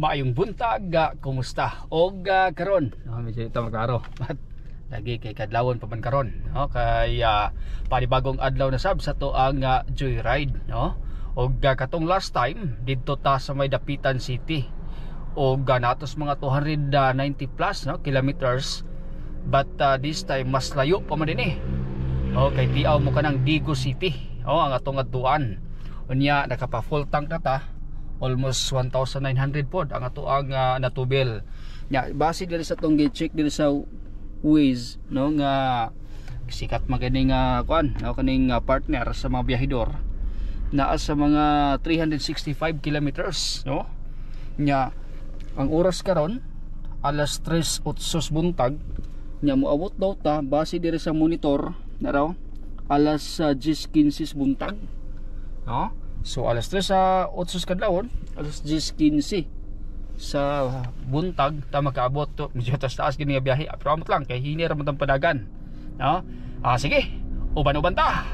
Maayong buntag, kumusta? Og karon, no, medyo ito maklaro. Lagi kay kadlawon pa man karon, no? Kay panibagong adlaw na sab sa to ang joyride, no? Og katong last time didto ta sa may Dapitan City. Og natos mga 290 plus, no, kilometers. But this time mas layo pa man dinhi. Okay, tiaw mo kanang Digos City. Oh, ang atong adtuan. Unya nakapa full tank na ta. Almost 1,900 pod ang ato ang natubil. Nya base diri sa tong gi-check diri sa Waze, no, nga sikat man kini nga kuan, no, kaning partner sa mga biyahedor, naa sa mga 365 kilometers, no. Nya ang oras karon alas 3:08 buntag. Nya moabot daw ta base diri sa monitor na raw alas 10:15 buntag, no. So alas 3 sa 8 kadlawon, alas 10:15 sa buntag ta makaabot to. Medyo taas-taas gini nga biyahe, pero amot lang kay hini ra man tang padagan, no. Sige, uban-uban ta.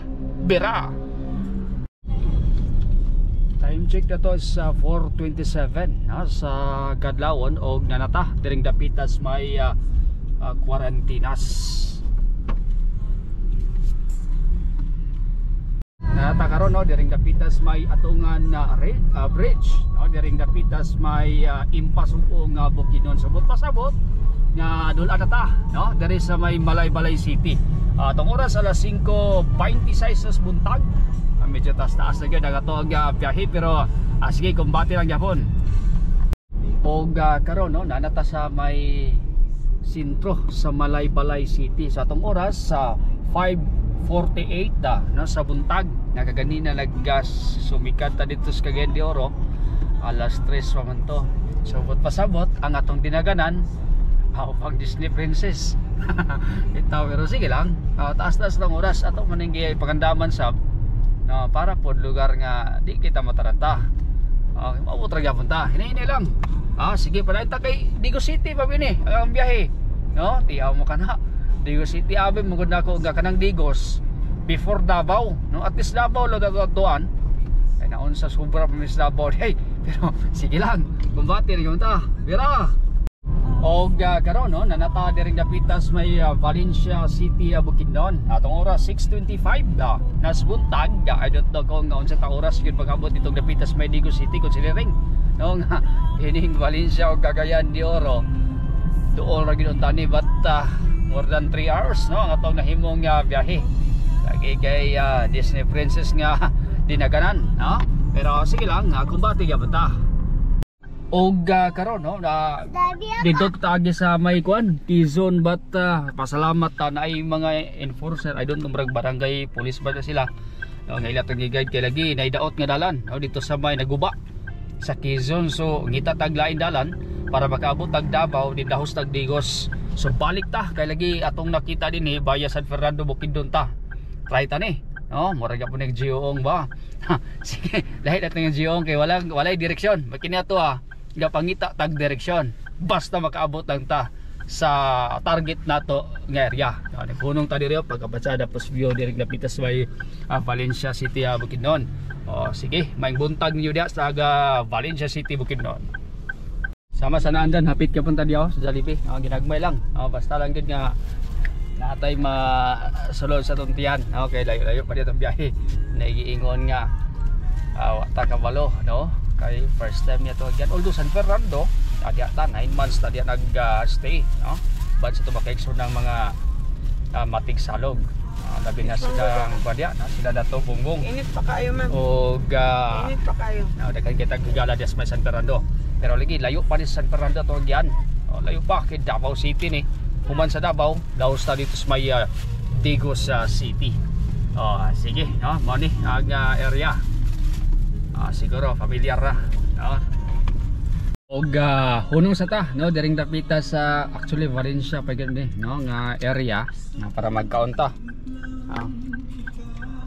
Bira. Time check na to sa 4:27, no, sa kadlawon og nanata diring dapitas may Quarantinas. Nata karon, no, diring dapitas may atungan na bridge, no, diring dapitas may Impasugong nga Bukidnon. Sabot pasabot nga dul-an na ta, no, diri sa may Malaybalay City. Atong oras alas 5:26 sa buntag. Medyo taas-taas na gyud ang atong biyahe, pero sige, kumbate lang gyapon. Og karon, no, nanata sa may sentro sa Malaybalay City. Sa atong oras sa 5:48 no, sa buntag. Nakaganina naggas sumikat ta dito sa Cagayan de Oro alas 3 pa man to. So but pasabot ang atong dinaganan pang Disney Princess. Ito, pero sige lang, taas-taas lang oras ato man ning gipagandaman sab, no, para pod lugar nga di kita mataranta. Maabot ra gyapon ta, hinay-hinay lang. Sige, padayon ta kay Digos City pa bini ang biyahe, no. Tiaw mo kana Digos City, abi mo gud nako nga kanang Digos before Davao, no, at least Davao lo datuan ay naon sa sobra pa mis Davao. Hey, pero sige lang, kumbate ra gyud ta. Bira. Og karon, no, nanata diring dapitas may Valencia City, Bukidnon. Atong oras 6:25 nas buntag. I don't know kung unsa ta oras gyud pag-abot ditong dapitas may Digos City, considering, no, nga ining Valencia og Cagayan de Oro duol ra gyud unta ni, but more than 3 hours, no, ang atong nahimong biyahe. Lagi kay Disney Princess nga dinaganan, no? Pero sige lang, kumbate gyapon ta. Og karon, no, na dito taagi sa may kuan Quezon, but pasalamat ta na ay mga enforcer, I don't know, murag barangay police ba na sila, no, nga ila tong gi-guide kay lagi naidaot nga dalan, no, dito sa may naguba sa Quezon. So ngita tag lain dalan para makaabot tag Davao, di dahos tag Digos. So balik ta kay lagi atong nakita dinhi via San Fernando Bukidnon ta. Try ta ni, no, murag gyapon nag Gioong ba. Sige, dahil natin yung Gioong kay walang walay direksyon. Makini ato gapangita tag direksyon, basta makaabot lang ta sa target nato nga area. Nagpunong ta diri pagkapatsada pos view diri lapitas may Valencia City, Bukidnon. O sige, maayong buntag ninyo diha sa Valencia City, Bukidnon. Sama sa naandan, hapit ka punta diha sa Jollibee. Ginagmay lang. Basta lang gid nga natay masulod sa tuntian. Okay, layo-layo pa dito ang biyahe. Naigiingon nga wa ta kabalo, no? Kay first time niya to again. Although San Fernando, diha ta 9 months ta diha nag-stay, no? But sa tumakig ng mga matigsalog. Labi na silang badya, no? Sila dato bungbong. Init pa kayo, ma'am. Og init pa kayo. No, daghan kita gigala diha sa may San Fernando. Pero lagi layo pa ni San Fernando to agyan. Oh, layo pa kay Davao City ni. Human sa Davao, laos ta dito sa may Digos City. Oh, sige, no, mo ni ang area. Siguro familiar ra, no. Og hunong sa ta, no, diring dapita sa actually Valencia pa gyud ni, no, nga area na para magkaon ta.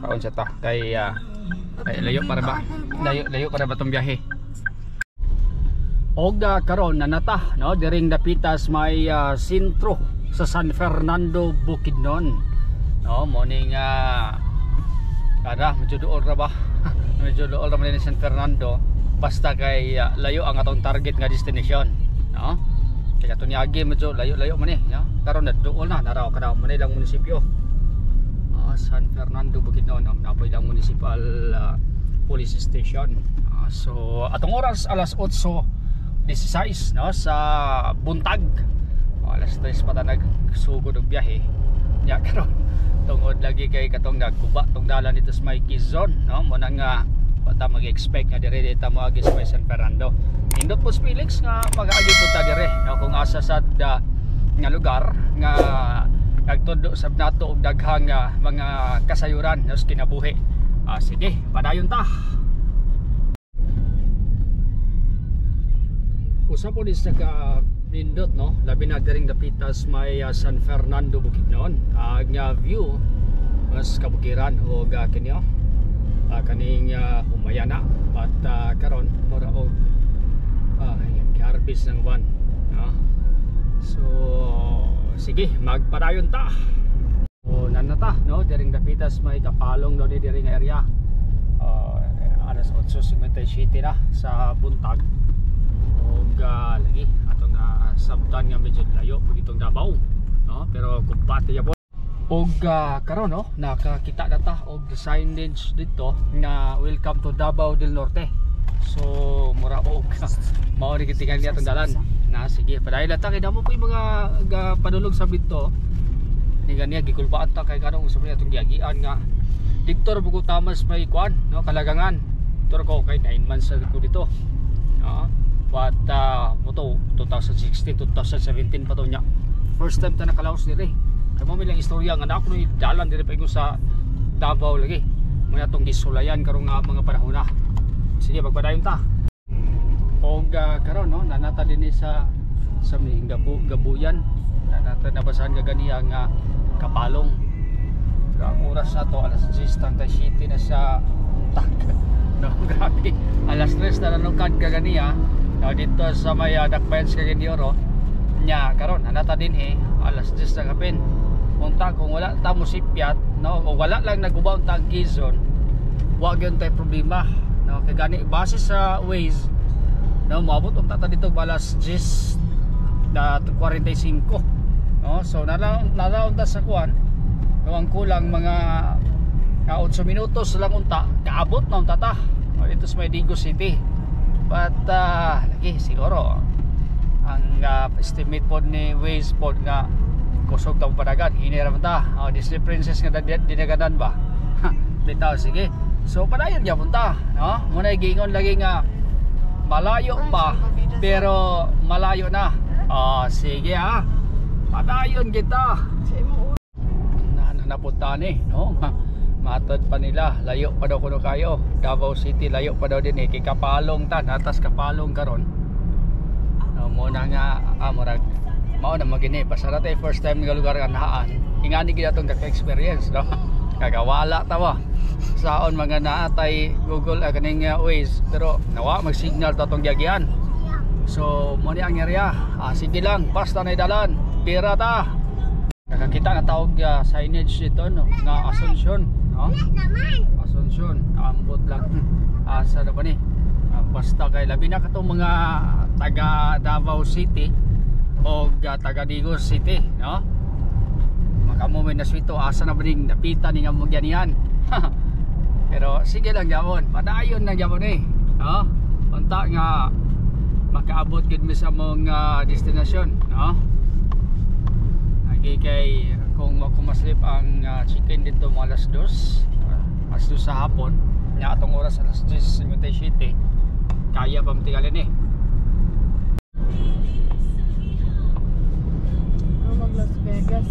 Kaon sa ta kay ay layo para ba? Layo para ba tong biyahe? Og karon nanata, no, diring dapitas may sentro sa San Fernando Bukidnon, no, morning kada medyo duol ra ba? Medyo duol ra man ni San Fernando. Basta kay layo ang atong target nga destination, no? Kaya atong niagi medyo layo-layo man eh, no? Karon naduol na naraw kada man ilang munisipyo. San Fernando Bukidnon, no? Napoy lang municipal police station. So atong oras alas 8:16, no, sa buntag. Alas 3 pa ta nagsugod og biyahe. Nya karon tungod lagi kay katong nagguba tong dalan dito sa may Quezon, no? Mo na nga wa ta mag-expect nga dire ta moagi sa may San Fernando. Nindot po si Felix nga mag-aagi po ta dire, no, kung asa sad nga lugar nga nagtundo sab nato og daghang mga kasayuran, no, sa kinabuhi. Sige, padayon ta. Usa po ni sa ka nindot, no, labi na diring dapitas may San Fernando Bukidnon. Nga view mas kabukiran og kini kaning humayana at karon mura og harvest ng one, no? So sige, magpadayon ta. O nanata, no, diring dapitas may Kapalong no, di diring area. Alas 8:57 na sa buntag. Og lagi atong sabtan nga medyo layo pag itong Davao, no, pero kumpate gyapon. Og karon, no, nakakita na ta og signage dito nga welcome to Davao del Norte. So mura og mao ni gitingal niya atong dalan. Na sige, padayon ta kay damo po yung mga padulog sa dito. Ni ganiya gikulbaan ta kay karon sa atong giagian nga dito ra bugo tamas may kuan, no, kalagangan. Dito ko kay 9 months ko dito. No? But mo 2016, 2017 pa to nya. First time ta nakalaos diri. Kay mo may lang istorya nga na ako ni dalan diri pa sa Davao lagi. Mo na tong gisulayan karong nga mga panahon na. Sige, magpadayon ta. Og karon, no, nanata dinhi sa may Gabuyan. Nanata nabasahan ka ganiya nga Kapalong. Pero ang oras na to alas 10:37 na sa buntag. No, grabe. Alas 3 na nanukad ka ganiya. No, dito sa may Dakbayan sa Cagayan de Oro. Nya karon nanata dinhi alas 10 na kapin. Unta kung wala ta mo sipyat, no, o wala lang naguba unta ang Quezon, wa gyud tay problema, no, kay gani base sa Waze, no, moabot unta ta dito alas 10:45, no. So nalaon ta sa kuan, no, ang kulang mga 8 minutos lang unta kaabot na unta ta, no, dito sa may Digos City. But lagi siguro ang estimate pod ni Waze pod nga kusog ta padagan hinira man ta. Disney Princess nga dinaganan ba. Bitaw, sige. So padayon gyapon ta, no? Muna giingon lagi nga malayo pa pero malayo na. Sige ha. Padayon kita. Napunta ni, no? Matod pa nila, layo pa daw kuno kayo. Davao City layo pa daw din eh. Kay Kapalong ta, natas Kapalong karon. No, muna nga murag mao na magini basta na tayo first time nga lugar nga naan. Ingani gid atong kaka-experience, no. Kagawala ta ba. Saon mga naatay Google kaning Waze pero nawa mag-signal ta atong giagian. So mo ni ang area. Sige lang, basta na dalan. Pira ta. Nakakita na tawag signage dito, no, nga Asuncion, no? Asuncion, ambot lang. Asa na ba ni? Basta kay labi na katong mga taga Davao City o taga Digos City, no? Makamo may naswito asa na ba ning napita ni nga mo ganihan. Pero sige lang gyapon, padayon lang gyapon eh, no? Unta nga makaabot gid mi sa mong destinasyon, no? Agi kay kung maslip ang chicken dito mga alas 2, alas 2 sa hapon, nya atong oras alas 10:57, kaya pa matigalin eh. Mag Las Vegas.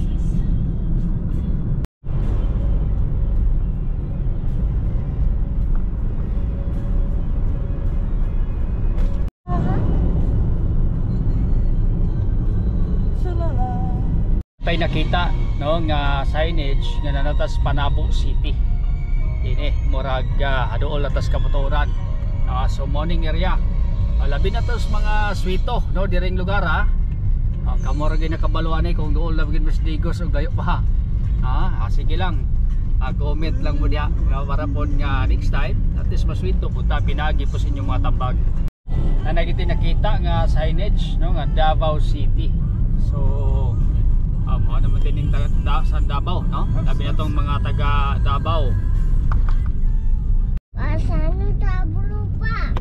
Tay nakita, no, nga signage nga nanatas Panabo City. Dini murag haduol atas kamotoran. So morning area. Labi na tos mga swito, no, diring lugar ha. Kamo ra gyud nakabaluan eh kung duol na gyud mas Digos og layo pa. Sige lang. Comment lang mo diha, no? Para po nga next time at least maswito po ta pinagi po sa inyong mga tambag. Na nagiti nakita nga signage, no, nga Davao City. So mo naman din yung sa Davao, no? Sabi na tong mga taga Davao. Asano tabulo pa?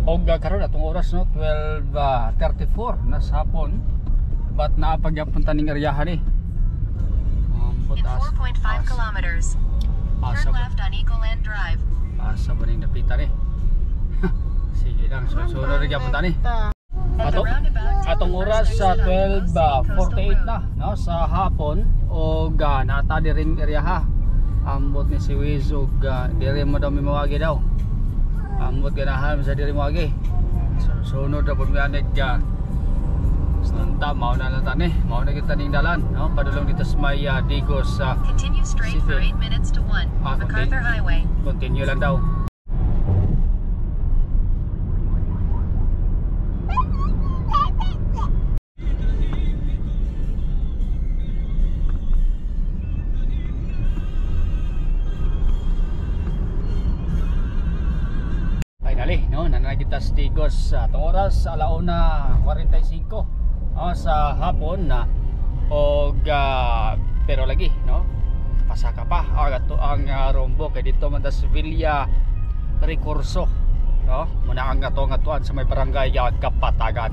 Og karon atong oras, no, 12:34 na sa hapon. But naapagyapon taning aryahan eh. In 4.5 kilometers, Asa turn left on Ecoland Drive. Asa ba ning dapitan eh? Sige lang, so sunod rin gyapon tani. At the Ato, roundabout, take atong the oras first sa exit on Davao City Coastal 12:48 Road. Na, no, sa hapon og nata diri area ha. Ambot ni si Wiz og diri mo daw mimawagi daw. Ambot ganahan sa diri moagi. So sunod ra pud mi anig ka. Nunta mao na lang tani, mao na gyud taning dalan, no, padulong dito sa may Digos sa Continue straight for City. 8 minutes to 1, Ah, MacArthur Highway. Continue lang daw. Finally, no, nanagita sa Digos sa atong oras 1:45, no, sa hapon na og pero lagi, no, pasaka pa ang ato ang rombo kay dito man ta sa Villa Recurso, no, muna ang ato nga tuan sa may barangay Kapatagan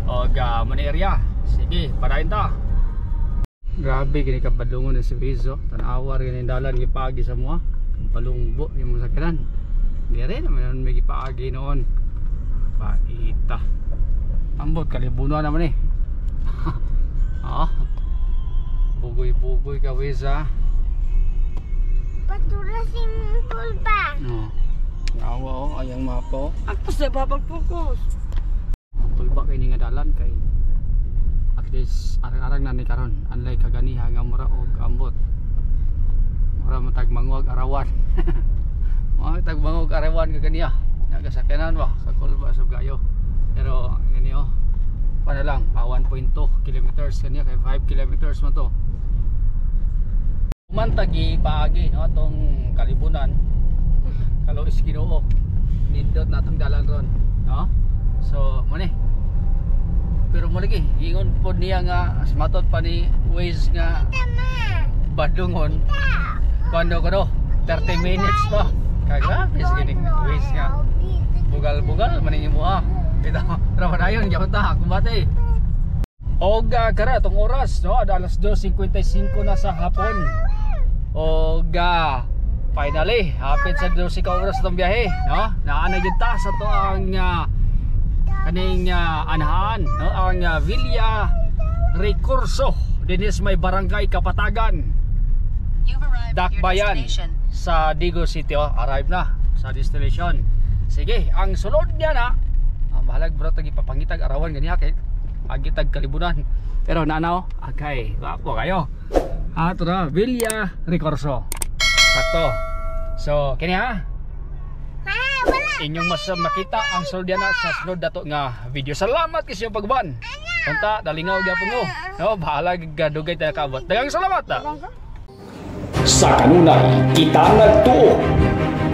og muna area. Sige, padayon ta. Grabe kini kabadlungon ni si Vizo, tan-awa ra kini dalan gipaagi sa mua, palungbo imong sakyanan. Dire naman may gipaagi noon. Paita. Ambot kalibunan naman eh. Ah. Bugoy-bugoy ka Wiz ha. Patura si pulpa. No. Awa oh, ayang mapa oh. Agpas na ba pag-focus? Ang pulba kay ni nga dalan kay at least arang-arang na ni karon, unlike kaganiha nga mura og ambot. Mura man tag manguag arawan. Mga tag manguag arawan kaganiha. Nagasakyanan ba sa kulba sa gayo. Pero gani oh. Pa na lang, pa 1.2 kilometers kaniya kay 5 kilometers man to. Umantagi paagi, no, atong kalibunan. Kalois Ginoo. Nindot na atong dalan ron, no? So, mo ni. Pero mo lagi, ingon pod niya nga matot pa ni Waze nga badlungon. Kuan ko do, 30 minutes pa. Kagrabe sige ning Waze nga bugal-bugal man ning imuha. Ito, pero padayon gyud ta kumbate. Og kara atong oras, no, alas 2:55 na sa hapon. Og finally, hapit sa 12 ka oras itong biyahe, no? Naa na gyud ta sa to ang kaning anahan, no, ang Villa Recurso dinis may barangay Kapatagan, You've arrived at your Dakbayan destination. sa Digos City, oh, arrive na sa destination. Sige, ang sunod niya na ang bahalag bro tag ipapangitag arawan ganiha kay agitag kalibunan. Pero nanaw, okay, wapo kayo. Ato na, Villa Recurso. Sakto. So, kini ha, inyong mas makita ang sunod na sa sunod dato nga video. Salamat kasi yung pagban. Unta, dalingaw gyapon mo. No, bahala gadugay tayo kaabot. Daghang salamat. Ha. Sa kanunay, kita nagtuo.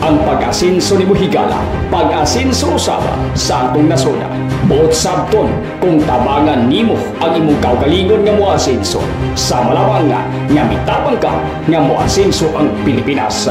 Ang pag-asinso ni Buhigala, pag-asinso usaba sa atong nasoda. Buot sabton kung tabangan nimo ang imong kaugalingon nga moasinso. Sa malawang nga, nga mitabang ka nga moasinso ang Pilipinas.